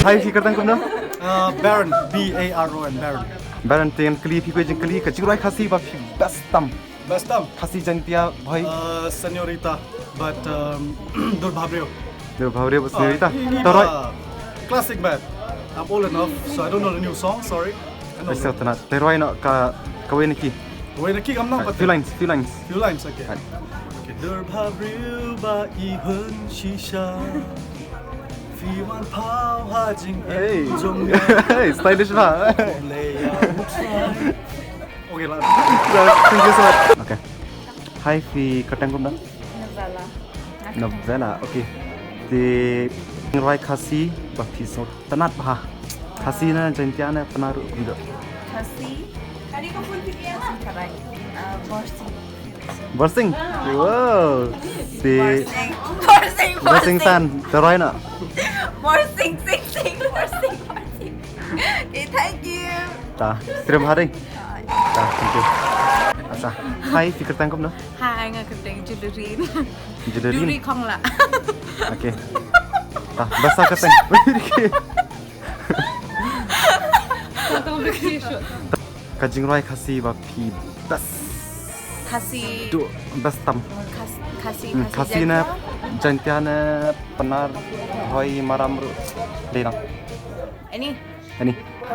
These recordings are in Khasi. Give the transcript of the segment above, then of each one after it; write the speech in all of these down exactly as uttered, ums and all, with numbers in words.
Hi, phi kyrteng kumno? Uh, Baron, B A R O N, Baron. Baron, te ngan kylli phi kawei jingkylli, ka jingrwai Khasi ba phi best tam. Best tam? Khasi, Jaintia, Bhoi. Uh, Señorita, but um, Dur Bha Briew. Dur Bha Briew, Señorita. Uh, Tyrwai. Classic band. I'm old enough, so I don't know the new song, sorry. Ai, sngewtynnat. Tyrwai noh ka, kawei na ki. Kawei na ki kam noh. Few lines, few lines. Few lines, okay. Right. Okay. Dur Bha Briew ba i hun shisha. Phi wan phaw ha jingim jong nga. Hey, stylish ba. Lei ya u trai. Okay lah. Thank you so much. Okay. Hi, phi kyrteng kumno? Novella. Novella, okay. Te jingrwai Khasi ba phi sngewtynnat bha. Khasi ne, Jaintia ne, Pnar ruh kumjuh. Khasi. Khasi, tharai. Uh, Borsing. Borsing. Wow. Te Borsing. Borsing, Borsing Borsing. Tan, Tyrwai noh. Borsing, sing, sing, Borsing, Borsing. Okay, thank you. Ta, srim hari. Ta, thank you. Asa. Hi, phi kyrteng kumno? Hi, nga kyrteng Julerin. Julerin. Duri Khongla. Okay. Ta, basa kyrteng. Ka jingrwai Khasi ba phi best. Khasi. Duh, best tam. Khas-, Khasi, hmm, Khasi, Khasi ne, Jaintia. Jaintia ne, Pnar, Bhoi, Maram ruh. Dei nang. Any? Any?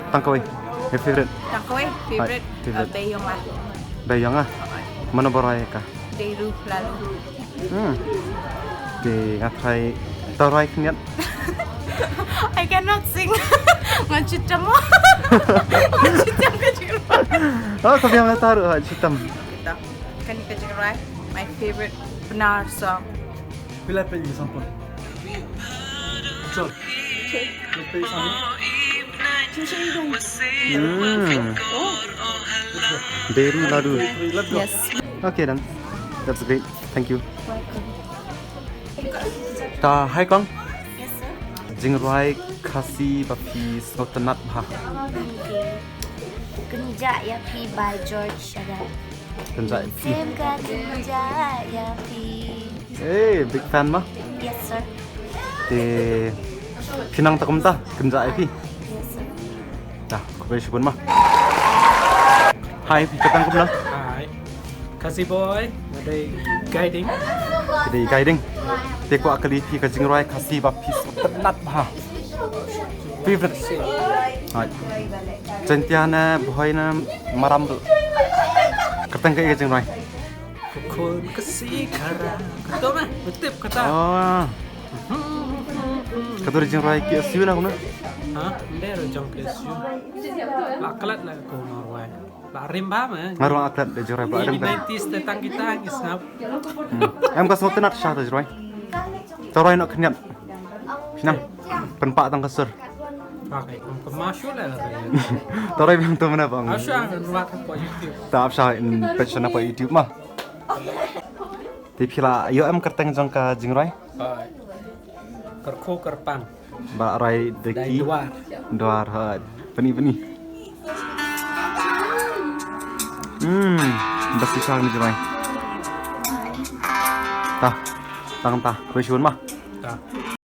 Tang kawei. Your favorite? Tang kawei, favorite, right, favorite. Uh, Bei Yong La. Bei Yong La? Mano ba rwai ka? Dei ruh lalu. Hmm. Te nga try, try khyndiat. I cannot sing. Nga chitam. Nga chitam ka jingim. Oh, ka biang nga taruh, ha, chitam. Kita. Kane ka jingrwai, my favorite Pnar song. Phi lah peit sample. Chol. Phi peit sample. Hmm. Dei ruh lalu. Yes. Okay, done. That's great. Thank you. Welcome. Ta, hi kong. Yes, sir. Jingrwai Khasi ba phi sngewtynnat bha. Okay. Kynjah ïa phi by George Adam. Kynjah ïa phi. Same ka kynjah ïa phi. Eh, big fan ma? Yes, sir. Te phi nang ta kumta, kynjah ïa phi. Yes, sir. Ta, khublei shibun ma. Hi, phi kyrteng kumno? Hi. Khasi boy, nga dei guiding. Ka dei guiding. Te kwah kylli phi ka jingrwai Khasi ba phi sngewtynnat bha. Favorite. Hi. Jaintia ne, Bhoi ne, Maram ruh. Kyrteng kaei ka jingrwai? Khun Khasi Khara. Kata ma, betul kata. Oh. Kata jingrwai K S U na kumno? Ha? Ym dei jong K S U. La klet la ko marwai. La rim ba ma. Nga ruh nga klet da jingrwai ba rim ba. Nineties te tang kita ngi sngap. Hmm. Em ka sngewtynnat sha ta jingrwai. Ta rwai noh khyndiat. Shnang. Pynpah tang ka sur. Ba kai kum ka ma shu la. Ta rwai biang to mana bang. Asha ngan ruat hapoh YouTube. Ta ap sha in page na hapoh YouTube ma. Te phi la ïoh em kyrteng jong ka jingrwai? Ba. Kyrkhu kyrpang. Ba rai dei ki. Dwar. Dwar, ha. Peni, peni. Hmm, best song ni jingrwai. Ta, tang ta, khublei shibun ma. Ta.